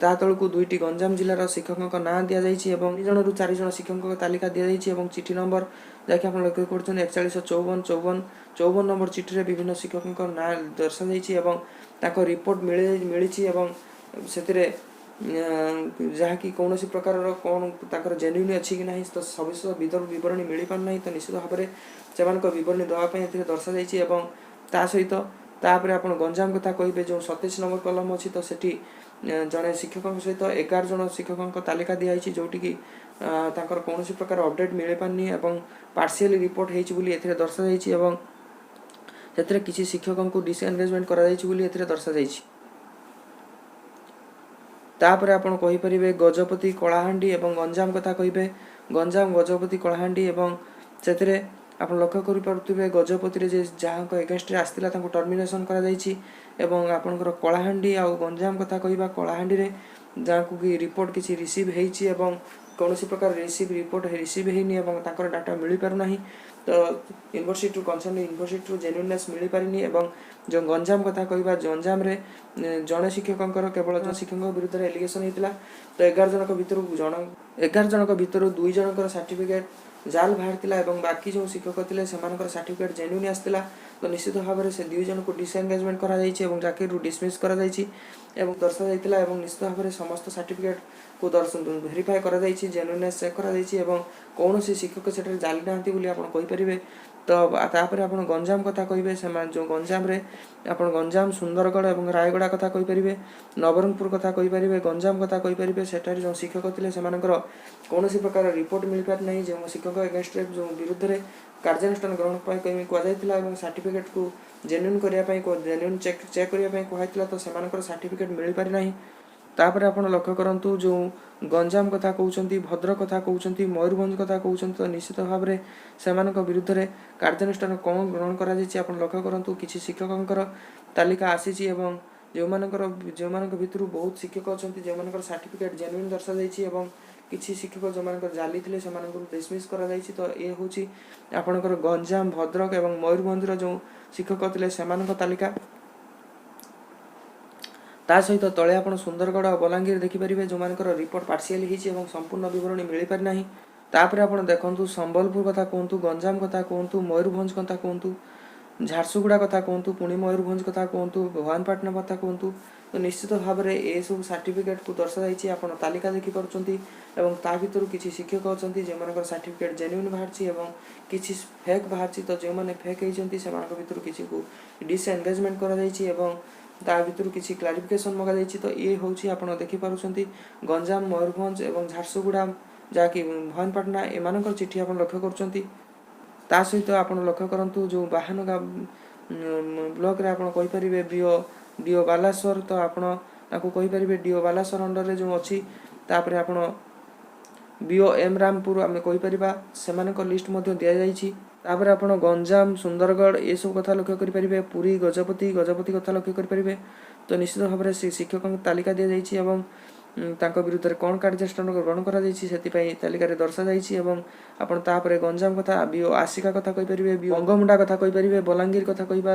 ତା ତଳକୁ ଦୁଇଟି ଗଞ୍ଜାମ ଜିଲ୍ଲାର ଶିକ୍ଷକଙ୍କ ନାଁ ଦିଆଯାଇଛି ଏବଂ ଦୁଇ ଜଣରୁ ଚାରି ଜଣ ଶିକ୍ଷକଙ୍କ ତାଲିକା ଦିଆଯାଇଛି ଏବଂ ଚିଠି ନମ୍ବର ଯାହାକି ଆପଣ ଲକ୍ଷ୍ୟ କରୁଛନ୍ତି, 41, 54, 54, 54 ନମ୍ବର ଚିଠିରେ ବିଭିନ୍ନ ଶିକ୍ଷକଙ୍କ ନାଁ ଦର୍ଶାଯାଇଛି ଏବଂ ତାଙ୍କ ରିପୋର୍ଟ ମିଳିଛି ଏବଂ ସେଥିରେ ଯାହାକି କୌଣସି ପ୍ରକାରର କ'ଣ ତାଙ୍କର ଜେନ୍ୟୁନ୍ ଅଛି କି ନାହିଁ, ତ ସବିଶେଷ ବିବରଣୀ ମିଳିପାରୁନାହିଁ। ତ ନିଶ୍ଚିତ ଭାବରେ ସେମାନଙ୍କ ବିବରଣୀ ଦେବା ପାଇଁ ଏଥିରେ ଦର୍ଶାଯାଇଛି। ଏବଂ ତା ସହିତ ତାପରେ ଆପଣ ଗଞ୍ଜାମ କଥା କହିବେ। ଯେଉଁ 27 ନମ୍ବର କଲମ ଅଛି, ତ ସେଠି ଜଣେ ଶିକ୍ଷକଙ୍କ ସହିତ 11 ଜଣ ଶିକ୍ଷକଙ୍କ ତାଲିକା ଦିଆଯାଇଛି, ଯେଉଁଠିକି ତାଙ୍କର କୌଣସି ପ୍ରକାର ଅପଡ଼େଟ୍ ମିଳିପାରୁନି ଏବଂ ପାର୍ସିଆଲି ରିପୋର୍ଟ ହେଇଛି ବୋଲି ଏଥିରେ ଦର୍ଶାଯାଇଛି ଏବଂ ସେଥିରେ କିଛି ଶିକ୍ଷକଙ୍କୁ ଡିସଏନଗେଜମେଣ୍ଟ କରାଯାଇଛି ବୋଲି ଏଥିରେ ଦର୍ଶାଯାଇଛି। ତାପରେ ଆପଣ କହିପାରିବେ ଗଜପତି, କଳାହାଣ୍ଡି ଏବଂ ଗଞ୍ଜାମ କଥା କହିବେ। ଗଞ୍ଜାମ, ଗଜପତି, କଳାହାଣ୍ଡି ଏବଂ ସେଥିରେ ଆପଣ ଲକ୍ଷ୍ୟ କରିପାରୁଥିବେ, ଗଜପତିରେ ଯେ ଯାହାଙ୍କ ଏଗେନଷ୍ଟରେ ଆସିଥିଲା, ତାଙ୍କୁ ଟର୍ମିନେସନ୍ କରାଯାଇଛି। ଏବଂ ଆପଣଙ୍କର କଳାହାଣ୍ଡି ଆଉ ଗଞ୍ଜାମ କଥା କହିବା, କଳାହାଣ୍ଡିରେ ଯାହାକୁ କି ରିପୋର୍ଟ କିଛି ରିସିଭ୍ ହେଇଛି ଏବଂ କୌଣସି ପ୍ରକାର ରିପୋର୍ଟ ରିସିଭ୍ ହେଇନି ଏବଂ ତାଙ୍କର ଡାଟା ମିଳିପାରୁନାହିଁ, ତ ୟୁନିଭର୍ସିଟିରୁ, କନସର୍ନ ୟୁନିଭର୍ସିଟିରୁ ଜେନ୍ୟୁନନେସ୍ ମିଳିପାରିନି। ଏବଂ ଯେଉଁ ଗଞ୍ଜାମ କଥା କହିବା, ଗଞ୍ଜାମରେ ଜଣେ ଶିକ୍ଷକଙ୍କର, କେବଳ ଜଣେ ଶିକ୍ଷକଙ୍କ ବିରୁଦ୍ଧରେ ଏଲିଗେସନ୍ ହେଇଥିଲା, ତ 11 ଜଣଙ୍କ ଭିତରୁ ଦୁଇ ଜଣଙ୍କର ସାର୍ଟିଫିକେଟ୍ ଜାଲ ବାହାରିଥିଲା ଏବଂ ବାକି ଯେଉଁ ଶିକ୍ଷକ ଥିଲେ, ସେମାନଙ୍କର ସାର୍ଟିଫିକେଟ୍ ଜେନ୍ୟୁନ୍ ଆସିଥିଲା। ତ ନିଶ୍ଚିତ ଭାବରେ ସେ ଦୁଇ ଜଣଙ୍କୁ ଡିସଏନଗେଜମେଣ୍ଟ କରାଯାଇଛି ଏବଂ ଚାକିରିରୁ ଡିସମିସ୍ କରାଯାଇଛି ଏବଂ ଦର୍ଶାଯାଇଥିଲା ଏବଂ ନିଶ୍ଚିତ ଭାବରେ ସମସ୍ତ ସାର୍ଟିଫିକେଟ୍କୁ କୁ ଦର୍ଶନ ଭେରିଫାଏ କରାଯାଇଛି, ଜେନୁଇନେସ୍ ଚେକ୍ କରାଯାଇଛି ଏବଂ କୌଣସି ଶିକ୍ଷକ ସେଠାରେ ଜାଲି ନାହାନ୍ତି ବୋଲି ଆପଣ କହିପାରିବେ। ତ ତାପରେ ଆପଣ ଗଞ୍ଜାମ କଥା କହିବେ। ସେମାନେ ଯେଉଁ ଗଞ୍ଜାମରେ ଆପଣ ଗଞ୍ଜାମ, ସୁନ୍ଦରଗଡ଼ ଏବଂ ରାୟଗଡ଼ା କଥା କହିପାରିବେ, ନବରଙ୍ଗପୁର କଥା କହିପାରିବେ, ଗଞ୍ଜାମ କଥା କହିପାରିବେ। ସେଠାରେ ଯେଉଁ ଶିକ୍ଷକ ଥିଲେ, ସେମାନଙ୍କର କୌଣସି ପ୍ରକାର ରିପୋର୍ଟ ମିଳିପାରି ନାହିଁ। ଯେଉଁ ଶିକ୍ଷକ ଏଗେନଷ୍ଟରେ, ଯେଉଁ ବିରୁଦ୍ଧରେ କାର୍ଯ୍ୟାନୁଷ୍ଠାନ ଗ୍ରହଣ ପାଇଁ କୁହାଯାଇଥିଲା ଏବଂ ସାର୍ଟିଫିକେଟକୁ ଜେନ୍ୟୁନ୍ କରିବା ପାଇଁ, ଜେନ୍ୟୁନ୍ ଚେକ୍ ଚେକ୍ କରିବା ପାଇଁ କୁହାଯାଇଥିଲା, ତ ସେମାନଙ୍କର ସାର୍ଟିଫିକେଟ୍ ମିଳିପାରି ନାହିଁ। ତାପରେ ଆପଣ ଲକ୍ଷ୍ୟ କରନ୍ତୁ, ଯେଉଁ ଗଞ୍ଜାମ କଥା କହୁଛନ୍ତି, ଭଦ୍ରକ କଥା କହୁଛନ୍ତି, ମୟୂରଭଞ୍ଜ କଥା କହୁଛନ୍ତି, ତ ନିଶ୍ଚିତ ଭାବରେ ସେମାନଙ୍କ ବିରୁଦ୍ଧରେ କାର୍ଯ୍ୟାନୁଷ୍ଠାନ କ'ଣ ଗ୍ରହଣ କରାଯାଇଛି ଆପଣ ଲକ୍ଷ୍ୟ କରନ୍ତୁ। କିଛି ଶିକ୍ଷକଙ୍କର ତାଲିକା ଆସିଛି ଏବଂ ଯେଉଁମାନଙ୍କ ଭିତରୁ ବହୁତ ଶିକ୍ଷକ ଅଛନ୍ତି, ଯେଉଁମାନଙ୍କର ସାର୍ଟିଫିକେଟ୍ ଜେନ୍ୟୁନ୍ ଦର୍ଶାଯାଇଛି ଏବଂ କିଛି ଶିକ୍ଷକ ଯେଉଁମାନଙ୍କର ଜାଲି ଥିଲେ, ସେମାନଙ୍କୁ ଡିସମିସ୍ କରାଯାଇଛି। ତ ଏ ହେଉଛି ଆପଣଙ୍କର ଗଞ୍ଜାମ, ଭଦ୍ରକ ଏବଂ ମୟୂରଭଞ୍ଜର ଯେଉଁ ଶିକ୍ଷକ ଥିଲେ, ସେମାନଙ୍କ ତାଲିକା। ତା ସହିତ ତଳେ ଆପଣ ସୁନ୍ଦରଗଡ଼ ଆଉ ବଲାଙ୍ଗୀର ଦେଖିପାରିବେ, ଯେଉଁମାନଙ୍କର ରିପୋର୍ଟ ପାର୍ସିଆଲି ହେଇଛି ଏବଂ ସମ୍ପୂର୍ଣ୍ଣ ବିବରଣୀ ମିଳିପାରି ନାହିଁ। ତାପରେ ଆପଣ ଦେଖନ୍ତୁ, ସମ୍ବଲପୁର କଥା କୁହନ୍ତୁ, ଗଞ୍ଜାମ କଥା କୁହନ୍ତୁ, ମୟୂରଭଞ୍ଜ କଥା କୁହନ୍ତୁ, ଝାରସୁଗୁଡ଼ା କଥା କୁହନ୍ତୁ, ପୁଣି ମୟୂରଭଞ୍ଜ କଥା କୁହନ୍ତୁ, ଭବାନୀପାଟଣା କଥା କୁହନ୍ତୁ, ତ ନିଶ୍ଚିତ ଭାବରେ ଏସବୁ ସାର୍ଟିଫିକେଟକୁ ଦର୍ଶାଯାଇଛି। ଆପଣ ତାଲିକା ଦେଖିପାରୁଛନ୍ତି ଏବଂ ତା ଭିତରୁ କିଛି ଶିକ୍ଷକ ଅଛନ୍ତି, ଯେଉଁମାନଙ୍କର ସାର୍ଟିଫିକେଟ୍ ଜେନ୍ୟୁନ୍ ବାହାରିଛି ଏବଂ କିଛି ଫେକ୍ ବାହାରିଛି। ତ ଯେଉଁମାନେ ଫେକ୍ ହେଇଛନ୍ତି, ସେମାନଙ୍କ ଭିତରୁ କିଛିକୁ ଡିସଏନଗେଜମେଣ୍ଟ କରାଯାଇଛି ଏବଂ ତା ଭିତରୁ କିଛି କ୍ଲାରିଫିକେସନ୍ ମଗାଯାଇଛି। ତ ଇଏ ହେଉଛି ଆପଣ ଦେଖିପାରୁଛନ୍ତି ଗଞ୍ଜାମ, ମୟୂରଭଞ୍ଜ ଏବଂ ଝାରସୁଗୁଡ଼ା, ଯାହାକି ଭବାନୀପାଟଣା, ଏମାନଙ୍କର ଚିଠି ଆପଣ ଲକ୍ଷ୍ୟ କରୁଛନ୍ତି। ତା ସହିତ ଆପଣ ଲକ୍ଷ୍ୟ କରନ୍ତୁ, ଯେଉଁ ବାହାନଗା ବ୍ଲକରେ ଆପଣ କହିପାରିବେ ବିଓ, ଡିଓ ବାଲେଶ୍ୱର, ତ ଆପଣ ତାକୁ କହିପାରିବେ ଡିଓ ବାଲେଶ୍ୱର ଅଣ୍ଡରରେ ଯେଉଁ ଅଛି। ତାପରେ ଆପଣ ବିଓ ଏମ୍ ରାମପୁର ଆମେ କହିପାରିବା, ସେମାନଙ୍କ ଲିଷ୍ଟ ମଧ୍ୟ ଦିଆଯାଇଛି। ତାପରେ ଆପଣ ଗଞ୍ଜାମ, ସୁନ୍ଦରଗଡ଼ ଏସବୁ କଥା ଲକ୍ଷ୍ୟ କରିପାରିବେ। ପୁରୀ, ଗଜପତି, ଗଜପତି କଥା ଲକ୍ଷ୍ୟ କରିପାରିବେ। ତ ନିଶ୍ଚିତ ଭାବରେ ସେ ଶିକ୍ଷକଙ୍କ ତାଲିକା ଦିଆଯାଇଛି ଏବଂ ତାଙ୍କ ବିରୁଦ୍ଧରେ କ'ଣ କାର୍ଯ୍ୟାନୁଷ୍ଠାନ ଗ୍ରହଣ କରାଯାଇଛି, ସେଥିପାଇଁ ତାଲିକାରେ ଦର୍ଶାଯାଇଛି। ଏବଂ ଆପଣ ତାପରେ ଗଞ୍ଜାମ କଥା, ବିଓ ଆସିକା କଥା କହିପାରିବେ, ବିଓ ବଙ୍ଗୋମୁଣ୍ଡା କଥା କହିପାରିବେ, ବଲାଙ୍ଗୀର କଥା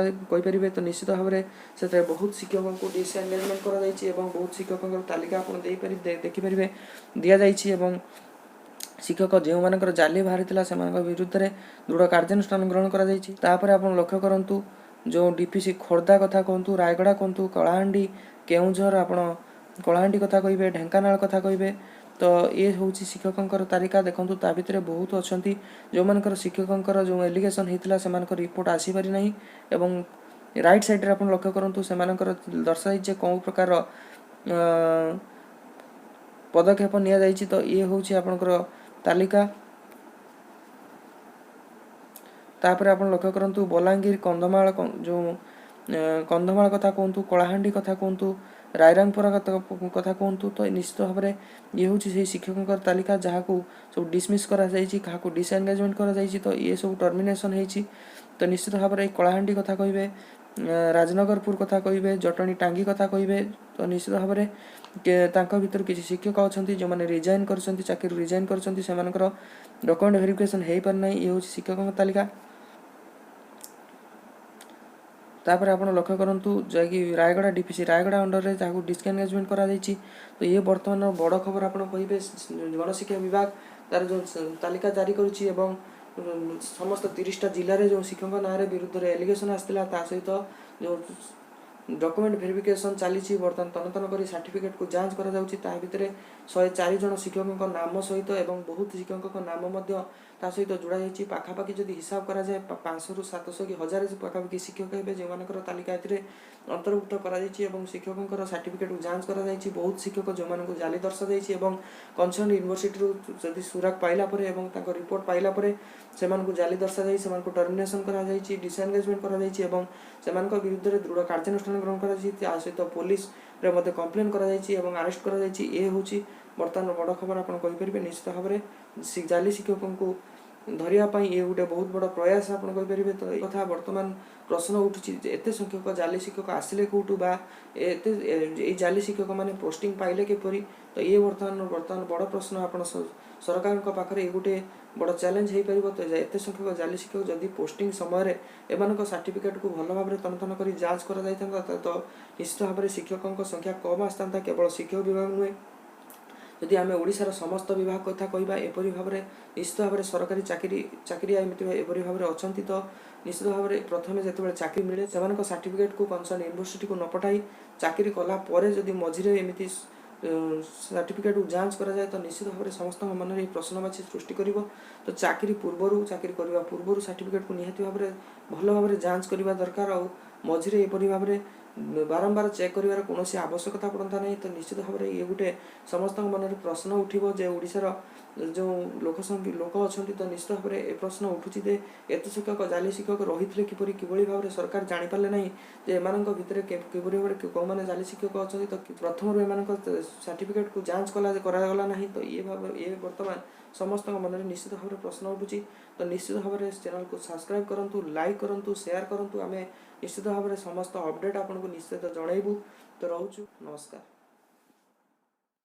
କହିପାରିବେ। ତ ନିଶ୍ଚିତ ଭାବରେ ସେଥିରେ ବହୁତ ଶିକ୍ଷକଙ୍କୁ ଡିସଏନଗେଜମେଣ୍ଟ କରାଯାଇଛି ଏବଂ ବହୁତ ଶିକ୍ଷକଙ୍କର ତାଲିକା ଆପଣ ଦେଖିପାରିବେ, ଦିଆଯାଇଛି ଏବଂ ଶିକ୍ଷକ ଯେଉଁମାନଙ୍କର ଜାଲି ବାହାରିଥିଲା, ସେମାନଙ୍କ ବିରୁଦ୍ଧରେ ଦୃଢ଼ କାର୍ଯ୍ୟାନୁଷ୍ଠାନ ଗ୍ରହଣ କରାଯାଇଛି। ତାପରେ ଆପଣ ଲକ୍ଷ୍ୟ କରନ୍ତୁ, ଯେଉଁ ଡିପିସି ଖୋର୍ଦ୍ଧା କଥା କୁହନ୍ତୁ, ରାୟଗଡ଼ା କୁହନ୍ତୁ, କଳାହାଣ୍ଡି, କେଉଁଝର, ଆପଣ କଳାହାଣ୍ଡି କଥା କହିବେ, ଢେଙ୍କାନାଳ କଥା କହିବେ। ତ ଇଏ ହେଉଛି ଶିକ୍ଷକଙ୍କର ତାଲିକା। ଦେଖନ୍ତୁ, ତା ଭିତରେ ବହୁତ ଅଛନ୍ତି ଯେଉଁମାନଙ୍କର ଶିକ୍ଷକଙ୍କର ଯେଉଁ ଏଲିଗେସନ୍ ହେଇଥିଲା, ସେମାନଙ୍କ ରିପୋର୍ଟ ଆସିପାରି ନାହିଁ। ଏବଂ ରାଇଟ୍ ସାଇଡ଼୍ରେ ଆପଣ ଲକ୍ଷ୍ୟ କରନ୍ତୁ, ସେମାନଙ୍କର ଦର୍ଶାଯାଇଛି ଯେ କେଉଁ ପ୍ରକାର ପଦକ୍ଷେପ ନିଆଯାଇଛି। ତ ଇଏ ହେଉଛି ଆପଣଙ୍କର ତାଲିକା। ତାପରେ ଆପଣ ଲକ୍ଷ୍ୟ କରନ୍ତୁ, ବଲାଙ୍ଗୀର, କନ୍ଧମାଳ, ଯେଉଁ କନ୍ଧମାଳ କଥା କୁହନ୍ତୁ, କଳାହାଣ୍ଡି କଥା କୁହନ୍ତୁ, ରାଇରଙ୍ଗପୁର କଥା କୁହନ୍ତୁ, ତ ନିଶ୍ଚିତ ଭାବରେ ଇଏ ହେଉଛି ସେଇ ଶିକ୍ଷକଙ୍କର ତାଲିକା, ଯାହାକୁ ସବୁ ଡିସମିସ୍ କରାଯାଇଛି, କାହାକୁ ଡିସଏନଗେଜମେଣ୍ଟ କରାଯାଇଛି। ତ ଇଏ ସବୁ ଟର୍ମିନେସନ୍ ହେଇଛି। ତ ନିଶ୍ଚିତ ଭାବରେ ଏଇ କଳାହାଣ୍ଡି କଥା କହିବେ, ରାଜନଗରପୁର କଥା କହିବେ, ଜଟଣୀ ଟାଙ୍ଗି କଥା କହିବେ। ତ ନିଶ୍ଚିତ ଭାବରେ ତାଙ୍କ ଭିତରୁ କିଛି ଶିକ୍ଷକ ଅଛନ୍ତି, ଯେଉଁମାନେ ରିଜାଇନ୍ କରିଛନ୍ତି, ଚାକିରିରୁ ରିଜାଇନ୍ କରିଛନ୍ତି, ସେମାନଙ୍କର ଡକୁମେଣ୍ଟ ଭେରିଫିକେସନ୍ ହେଇପାରିନାହିଁ। ଇଏ ହେଉଛି ଶିକ୍ଷକଙ୍କ ତାଲିକା। ତାପରେ ଆପଣ ଲକ୍ଷ୍ୟ କରନ୍ତୁ, ଯାହାକି ରାୟଗଡ଼ା ଡିପିସି ରାୟଗଡ଼ା ଅଣ୍ଡରରେ ଯାହାକୁ ଡିସଏନଗେଜମେଣ୍ଟ କରାଯାଇଛି। ତ ଇଏ ବର୍ତ୍ତମାନର ବଡ଼ ଖବର ଆପଣ କହିବେ। ଗଣଶିକ୍ଷା ବିଭାଗ ତାର ଯେଉଁ ତାଲିକା ଜାରି କରିଛି ଏବଂ ସମସ୍ତ 30ଟା ଜିଲ୍ଲାରେ ଯେଉଁ ଶିକ୍ଷକଙ୍କ ନାଁରେ ବିରୁଦ୍ଧରେ ଏଲିଗେସନ୍ ଆସିଥିଲା, ତା ସହିତ ଯେଉଁ ଡକୁମେଣ୍ଟ ଭେରିଫିକେସନ୍ ଚାଲିଛି ବର୍ତ୍ତମାନ, ତନ୍ନ ତନ୍ନ କରି ସାର୍ଟିଫିକେଟକୁ ଯାଞ୍ଚ କରାଯାଉଛି, ତା ଭିତରେ 104 ଜଣ ଶିକ୍ଷକଙ୍କ ନାମ ସହିତ ଏବଂ ବହୁତ ଶିକ୍ଷକଙ୍କ ନାମ ମଧ୍ୟ ତା ସହିତ ଯୋଡ଼ା ଯାଇଛି। ପାଖାପାଖି ଯଦି ହିସାବ କରାଯାଏ, 500ରୁ 700 କି 1000 ପାଖାପାଖି ଶିକ୍ଷକ ହେବେ, ଯେଉଁମାନଙ୍କର ତାଲିକା ଏଥିରେ ଅନ୍ତର୍ଭୁକ୍ତ କରାଯାଇଛି ଏବଂ ଶିକ୍ଷକଙ୍କର ସାର୍ଟିଫିକେଟକୁ ଯାଞ୍ଚ କରାଯାଇଛି। ବହୁତ ଶିକ୍ଷକ ଯେଉଁମାନଙ୍କୁ ଜାଲି ଦର୍ଶାଯାଇଛି ଏବଂ କନସର୍ନ ୟୁନିଭର୍ସିଟିରୁ ଯଦି ସୁରାଗ ପାଇଲା ପରେ ଏବଂ ତାଙ୍କ ରିପୋର୍ଟ ପାଇଲା ପରେ ସେମାନଙ୍କୁ ଜାଲି ଦର୍ଶାଯାଇ ସେମାନଙ୍କୁ ଟର୍ମିନେସନ୍ କରାଯାଇଛି, ଡିସଏନଗେଜମେଣ୍ଟ କରାଯାଇଛି ଏବଂ ସେମାନଙ୍କ ବିରୁଦ୍ଧରେ ଦୃଢ଼ କାର୍ଯ୍ୟାନୁଷ୍ଠାନ ଗ୍ରହଣ କରାଯାଇଛି। ତା ସହିତ ପୋଲିସରେ ମଧ୍ୟ କମ୍ପ୍ଲେନ୍ କରାଯାଇଛି ଏବଂ ଆରେଷ୍ଟ କରାଯାଇଛି। ଏ ହେଉଛି ବର୍ତ୍ତମାନ ବଡ଼ ଖବର ଆପଣ କହିପାରିବେ। ନିଶ୍ଚିତ ଭାବରେ ଜାଲି ଶିକ୍ଷକଙ୍କୁ ଧରିବା ପାଇଁ ଇଏ ଗୋଟେ ବହୁତ ବଡ଼ ପ୍ରୟାସ ଆପଣ କହିପାରିବେ। ତ ଏ କଥା ବର୍ତ୍ତମାନ ପ୍ରଶ୍ନ ଉଠୁଛି ଯେ ଏତେ ସଂଖ୍ୟକ ଜାଲି ଶିକ୍ଷକ ଆସିଲେ କେଉଁଠୁ ବା ଏତେ ଏଇ ଜାଲି ଶିକ୍ଷକମାନେ ପୋଷ୍ଟିଂ ପାଇଲେ କିପରି? ତ ଇଏ ବର୍ତ୍ତମାନ ବର୍ତ୍ତମାନ ବଡ଼ ପ୍ରଶ୍ନ ଆପଣ ସରକାରଙ୍କ ପାଖରେ ଇଏ ଗୋଟେ ବଡ଼ ଚ୍ୟାଲେଞ୍ଜ ହେଇପାରିବ। ତ ଏତେ ସଂଖ୍ୟକ ଜାଲି ଶିକ୍ଷକ ଯଦି ପୋଷ୍ଟିଂ ସମୟରେ ଏମାନଙ୍କ ସାର୍ଟିଫିକେଟକୁ ଭଲ ଭାବରେ ତନ୍ନ ତନ୍ନ କରି ଯାଞ୍ଚ କରାଯାଇଥାନ୍ତା, ତ ନିଶ୍ଚିତ ଭାବରେ ଶିକ୍ଷକଙ୍କ ସଂଖ୍ୟା କମ୍ ଆସିଥାନ୍ତା। କେବଳ ଶିକ୍ଷକ ବିଭାଗ ନୁହେଁ, ଯଦି ଆମେ ଓଡ଼ିଶାର ସମସ୍ତ ବିଭାଗ କଥା କହିବା, ଏପରି ଭାବରେ ନିଶ୍ଚିତ ଭାବରେ ସରକାରୀ ଚାକିରିଆ ଏମିତି ଏପରି ଭାବରେ ଅଛନ୍ତି। ତ ନିଶ୍ଚିତ ଭାବରେ ପ୍ରଥମେ ଯେତେବେଳେ ଚାକିରି ମିଳେ, ସେମାନଙ୍କ ସାର୍ଟିଫିକେଟକୁ କନସର୍ନ ୟୁନିଭର୍ସିଟିକୁ ନ ପଠାଇ ଚାକିରି କଲା ପରେ ଯଦି ମଝିରେ ଏମିତି ସାର୍ଟିଫିକେଟ୍କୁ ଯାଞ୍ଚ କରାଯାଏ, ତ ନିଶ୍ଚିତ ଭାବରେ ସମସ୍ତଙ୍କ ମନରେ ଏହି ପ୍ରଶ୍ନବାଚୀ ସୃଷ୍ଟି କରିବ। ତ ଚାକିରି ପୂର୍ବରୁ, ଚାକିରି କରିବା ପୂର୍ବରୁ ସାର୍ଟିଫିକେଟ୍କୁ ନିହାତି ଭାବରେ ଭଲ ଭାବରେ ଯାଞ୍ଚ କରିବା ଦରକାର। ଆଉ ମଝିରେ ଏପରି ଭାବରେ ବାରମ୍ବାର ଚେକ୍ କରିବାର କୌଣସି ଆବଶ୍ୟକତା ପଡ଼ନ୍ତା ନାହିଁ। ତ ନିଶ୍ଚିତ ଭାବରେ ଇଏ ଗୋଟେ ସମସ୍ତଙ୍କ ମନରେ ପ୍ରଶ୍ନ ଉଠିବ ଯେ ଓଡ଼ିଶାର ଯେଉଁ ଲୋକ ସଂଖ୍ୟା ଲୋକ ଅଛନ୍ତି, ତ ନିଶ୍ଚିତ ଭାବରେ ଏ ପ୍ରଶ୍ନ ଉଠୁଛି ଯେ ଏତେ ଶିକ୍ଷକ ଜାଲି ଶିକ୍ଷକ ରହିଥିଲେ କିପରି? କିଭଳି ଭାବରେ ସରକାର ଜାଣିପାରିଲେ ନାହିଁ ଯେ ଏମାନଙ୍କ ଭିତରେ କିପରି ଭାବରେ କେଉଁମାନେ ଜାଲି ଶିକ୍ଷକ ଅଛନ୍ତି? ତ ପ୍ରଥମରୁ ଏମାନଙ୍କ ସାର୍ଟିଫିକେଟ୍କୁ ଯାଞ୍ଚ କରାଗଲା ନାହିଁ। ତ ଇଏ ଭାବେ ଇଏ ବର୍ତ୍ତମାନ ସମସ୍ତଙ୍କ ମନରେ ନିଶ୍ଚିତ ଭାବରେ ପ୍ରଶ୍ନ ଉଠୁଛି। ତ ନିଶ୍ଚିତ ଭାବରେ ଚ୍ୟାନେଲକୁ ସବସ୍କ୍ରାଇବ୍ କରନ୍ତୁ, ଲାଇକ୍ କରନ୍ତୁ, ସେୟାର କରନ୍ତୁ। ଆମେ ନିଶ୍ଚିତ ଭାବରେ ସମସ୍ତ ଅପଡ଼େଟ୍ ଆପଣଙ୍କୁ ନିଶ୍ଚିତ ଜଣାଇବୁ। ତ ରହୁଛୁ, ନମସ୍କାର।